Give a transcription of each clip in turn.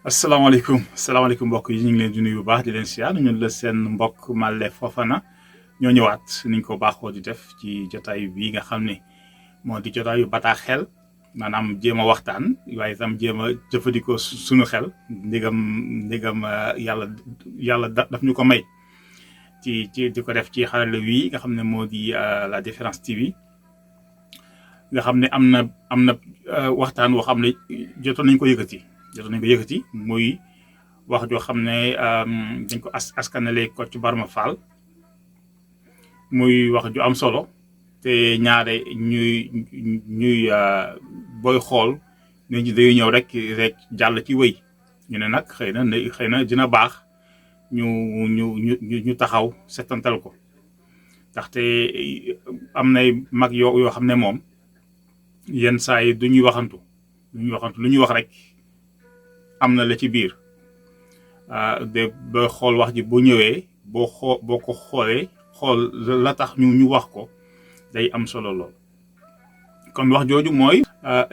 asalaamaaleykum mbokk yi ñu ngi leen di nuyu bu baax di leen siyaar ñun la seen mbokk Malle Fofana ñoo ñëwaat niñ ko baaxoo di def ci jotaay bii nga xam ne moo di jotaayu bataaxel maanaam jéem a waxtaan waaye itam jéem a jëfandikoo suñu xel ndigam yàlla daf ñu ko may ci di ko def ci xarala wii nga xam ne moo di la Différence TV nga xam ne am na waxtaan woo xam ne jotoon nañ ko yëkkati muy wax joo xam ne dañ ko askanale Kocc Barma Fall muy wax ju am solo te ñaare ñuy booy xool nit ñi day ñëw rek jàll ci wéy ñu ne nag xëy na dina baax ñu taxaw setantal ko ndaxte am nay mag yoo xam ne moom yenn saa yi du ñuy waxantu lu ñuy wax rek am na la ci biir de ba xool wax ji bu ñëwee boo ko xoolee xool la tax ñu wax ko day am solo lool. kon wax jooju mooy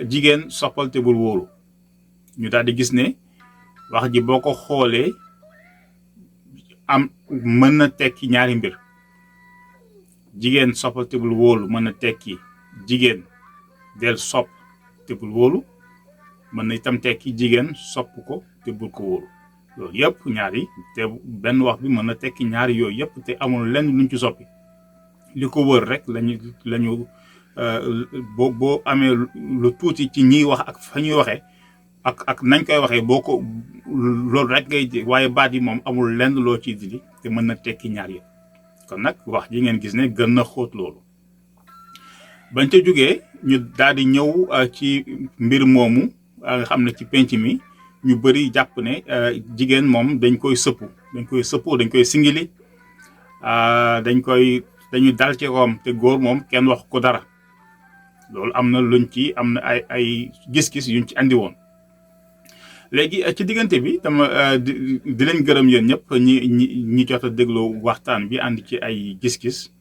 jigéen soppal te bul wóolu ñu daal di gis ne wax ji boo ko xoolee am mën na tekki ñaari mbir. jigéen soppal te bul wóolu mën na tekki jigéen del sopp te bul wóolu mën na itam tekki jigéen sopp ko te bul ko wóolu loolu yëpp ñaari te benn wax bi mën na tekki ñaari yooyu yëpp te amul lenn luñ ci soppi li ko wër rek lañu boo amee lu tuuti ci ñiy wax ak fa ñuy waxee ak nañ koy waxee boo ko loolu rek ngay waaye baat yi moom amul lenn loo ciy dindi te mën na tekki ñaar yëpp kon nag wax ji ngeen gis ne gën na xóot loolu. bañ ca jógee ñu daal di ñëw ci mbir moomu nga xam ne ci penc mi ñu bëri jàpp ne jigéen moom dañ koy singili dañu dal ci koom te góor moom kenn wax ko dara loolu am na ay gis-gis yuñ ci andi woon. léegi ci diggante bi dama di leen gërëm yéen ñëpp ñi jot a déglu waxtaan bi ànd ci ay gis-gis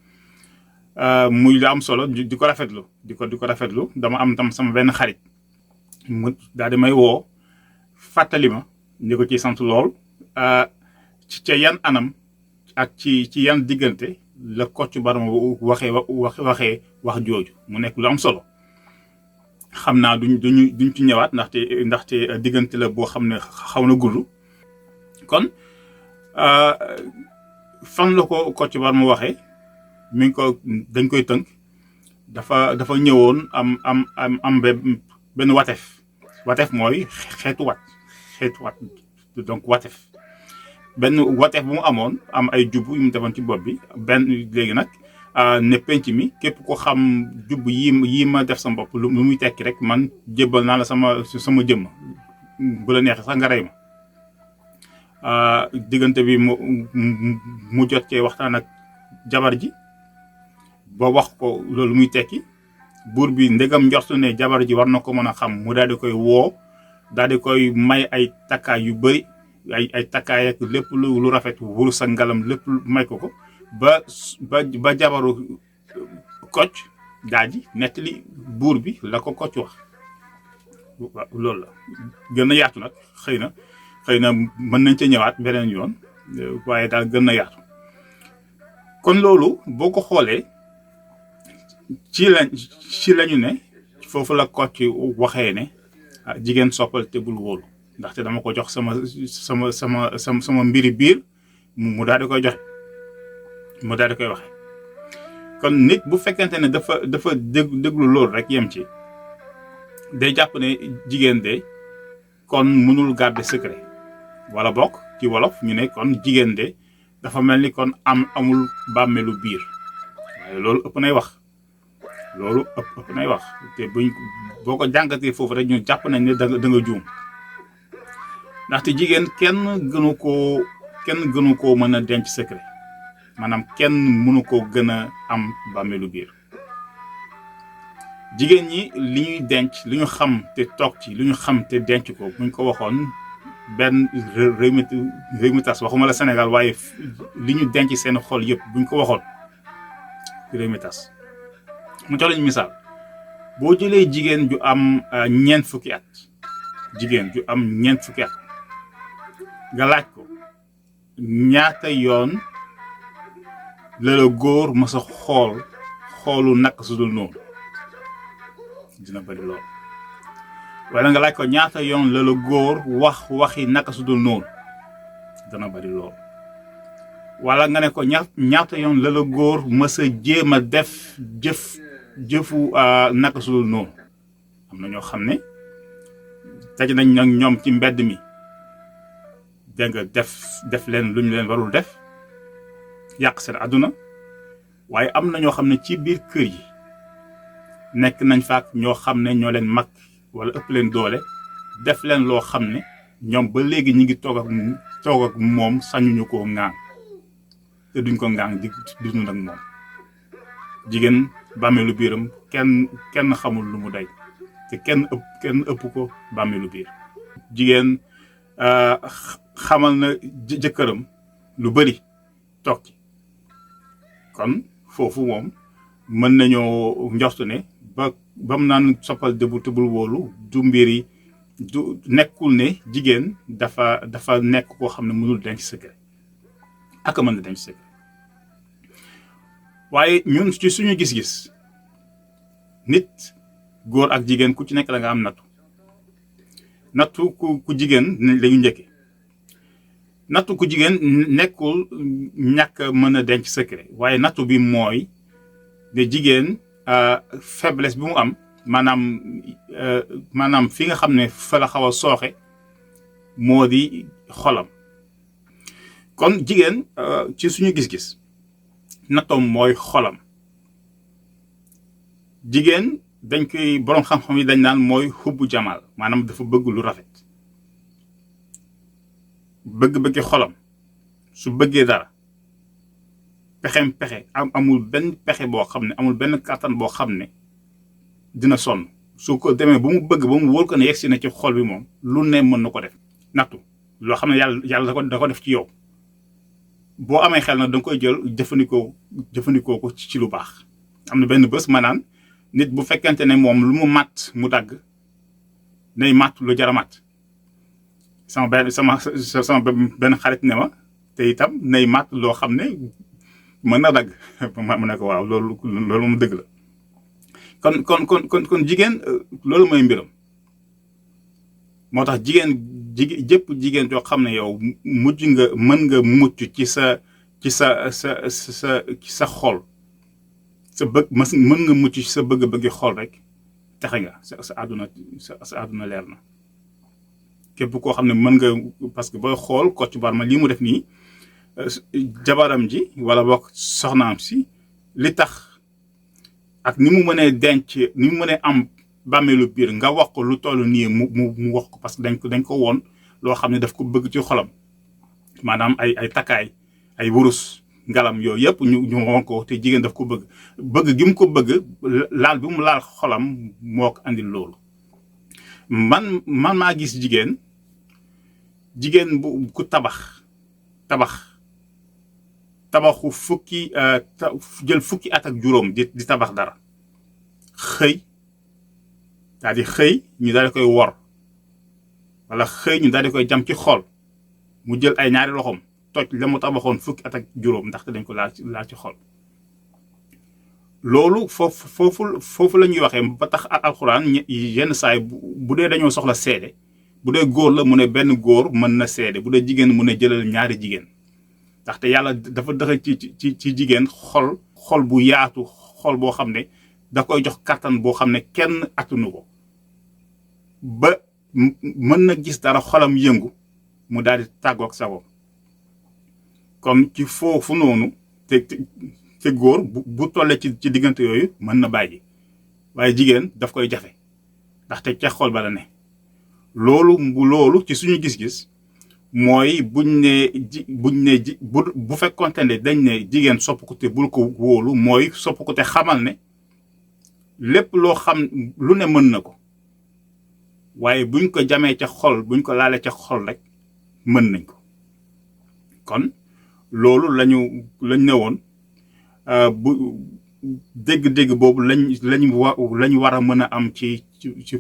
muy lu am solo di ko rafetlu dama am tam sama benn xarit mu daal di may woo fàttali ma ñu ko ci sant lool ca yan anam ak ci yan diggante la Kocc Barma waxee wax jooju mu nekk lu am solo. xam naa duñ ci ñëwaat ndaxte diggante la boo xam ne xaw na gudd. kon fan la ko Kocc Barma waxee mi ngi ko dañ koy tënk dafa ñëwoon am benn watef mooy xeetu wat donc watef benn watef bu mu amoon am ay jubb yu mu defoon ci bopp bi benn léegi nag ne penc mi képp ko xam jubb yi ma def sama bopp lu muy tekki rek man jébbal naa la sama jëmm bu la neexee sax nga rey ma. diggante bi mu jot cee waxtaan ak jabar ji ba wax ko loolu muy tekki buur bi ndegam njortu ne jabar ji war na ko mën a xam mu daal di koy woo daal di koy may ay takkaay yu bëri ay takkaay ak lépp lu rafet wurus ak ngalam lépp may ko ba jabaru Kocc daal di nettali buur bi la ko Kocc wax. loolu la gën a yaatu nag xëy na mën nañ ca ñëwaat beneen yoon waaye daal gën a yaatu. kon loolu boo ko xoolee ci lañu ne foofu la Kocc waxee ne jigéen soppal te bul wóolu ndaxte dama ko jox sama mbiri biir mu daal di koy joxe mu daal di koy waxee. kon nit bu fekkente ne dafa déglu loolu rek yem ci day jàpp ne jigéen de kon mënul garder secret wala bokk ci wolof ñu ne kon jigéen de dafa mel ni kon amul bàmmeelu biir waaye loolu ëpp nay wax te boo ko jàngatee foofu rek ñu jàpp nañ ne da nga juum ndaxte jigéen kenn gënu koo mën a denc secret maanaam kenn mënu koo gën a am bàmmeelu biir. jigéen ñi li ñuy denc li ñu xam te toog ci li ñu xam te denc ko buñ ko waxoon benn réew mi tas waxuma la Sénégal waaye li ñu denc seen xol yëpp buñ ko waxoon réew mi tas. mu jox lañu misaal boo jëlee jigéen ju am ñeent fukki at nga laaj ko ñaata yoon la la góor mës a xoolu naka su dul noonu dina bari lool. wala nga laaj ko ñaata yoon la la góor wax waxi naka su dul noonu dana bari lool. wala nga ne ko ñaata yoon la la góor mës a jéem a def jëfu naka su dul noonu. am na ñoo xam ne taj nañ nag ñoom ci mbedd mi dégg nga def leen lu ñu leen warul def yàq seen àdduna. waaye am na ñoo xam ne ci biir kër yi nekk nañ faak ñoo xam ne ñoo leen mag wala ëpp leen doole def leen loo xam ne ñoom ba léegi ñi ngi toog ak moom sañuñu koo ŋaan te duñ ko ŋaan di dund ak moom. jigéen bàmmeelu biiram kenn xamul lu mu day te kenn ëpp ko bàmmeelu biir. jigéen xamal na jëkkëram lu bari toog ci. kon foofu moom mën nañoo njortu ne ba mu naan soppal dëbbu tëbul wóolu du mbiri du nekkul ne jigéen dafa nekk koo xam ne mënul denc secret ak mën na denc secret. waaye ñun ci suñu gis-gis nit góor ak jigéen ku ci nekk da nga am nattu ku jigéen lañu njëkke. nattu ku jigéen nekkul ñàkk mën a denc secret waaye nattu bi mooy ne jigéen faiblesse bi mu am maanaam fi nga xam ne fa la xaw a sooxe moo di xolam. kon jigéen ci suñu gis-gis nattoom mooy xolam. jigéen dañ koy boroom xam-xam yi dañ naan mooy xubbu jamaal maanaam dafa bëgg lu rafet. bëgg-bëggi xolam su bëggee dara pexe amul benn pexe boo xam ne amul benn kàttan boo xam ne dina sonn su ko demee ba mu bëgg ba mu wóor ko ne yegsi na ci xol bi moom lu ne mën na ko def. nattu loo xam ne yàlla da ko def ci yow boo amee xel nag da nga koy jël jëfandikoo ko ci lu baax. am na benn bés maanaam nit bu fekkente ne moom lu mu màtt mu dagg nay màtt lu jar a màtt. sama benn xarit ne ma te itam nay màtt loo xam ne mën na dagg ma ne ko waaw loolu moom dëgg la. kon jigéen loolu mooy mbiram. moo tax jëpp jigéen joo xam ne yow mën nga mucc ci sa xol sa bëgg mën nga mucc ci sa bëgg-bëggi xol rek texe nga sa àdduna leer na. képp koo xam ne mën nga parce que booy xool Kocc Barma lii mu def nii jabaram ji wala bokk soxnaam si li tax ak ni mu mënee denc ni mu mënee am bàmmeelu biir nga wax ko lu toll nii mu wax ko parce que dañ ko woon loo xam ne daf ko bëgg ci xolam maanaam ay takkaay ay wurus ngalam yooyu yëpp ñu won ko te jigéen daf ko bëgg gi mu ko bëgg laal bi mu laal xolam moo ko andil loolu. man maa gis jigéen bu ku tabaxu jël fukki at ak juróom di tabax dara xëy daal di xëy ñu daal di koy wor wala xëy ñu daal di koy jam ci xol mu jël ay ñaari loxoom toj la mu tabaxoon fukki at ak juróom ndaxte dañ ko laal ci xol. loolu foofu la ñuy waxee ba tax alxuraan yenn saay bu dee dañoo soxla seede bu dee góor la mu ne benn góor mën na seede bu dee jigéen mu ne jëlal ñaari jigéen ndaxte yàlla dafa dëxëñ ci jigéen xol bu yaatu xol boo xam ne da koy jox kàttan boo xam ne kenn attunu ko ba mën na gis dara xolam yëngu mu daal di tàggoog sago. comme ci foofu noonu te góor bu tollee ci diggante yooyu mën na bàyyi waaye jigéen daf koy jafe ndaxte ca xol ba la ne. loolu ci suñu gis-gis mooy bu fekkoonte ne dañ ne jigéen sopp ko te bul ko wóolu mooy sopp ko te xamal ne lépp loo xam lu ne mën na ko waaye buñ ko jamee ca xol buñ ko laalee ca xol rek mën nañ ko. kon loolu lañ ne woon bu dégg-dégg boobu lañ war a mën a am ci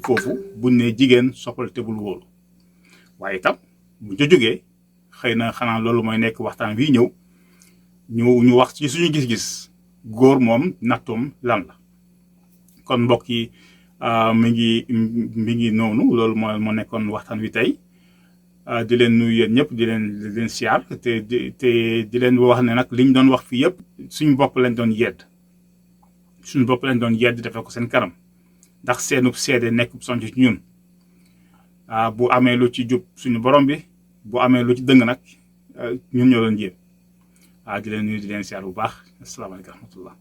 foofu buñ ne jigéen soppal te bul wóolu waaye itam bu ca jógee xëy na xanaa loolu mooy nekk waxtaan wi ñëw ñu wax ci suñu gis-gis góor moom nattoom lan la. kon mbokk yi mi ngi noonu loolu moo nekkoon waxtaan wi tey di leen nuyu yéen ñëpp di leen siyaar te di leen wax ne nag liñ doon wax fii yëpp suñu bopp lañ doon yedd defee ko seen kanam ndax seenub seede nekkub sonc ci ñun bu amee lu ci jub suñu borom bi bu amee lu ci dëng nag ñun ñoo doon jéem di leen nuyu di leen siyaar bu baax asalaamaaleykum wa rahmatullah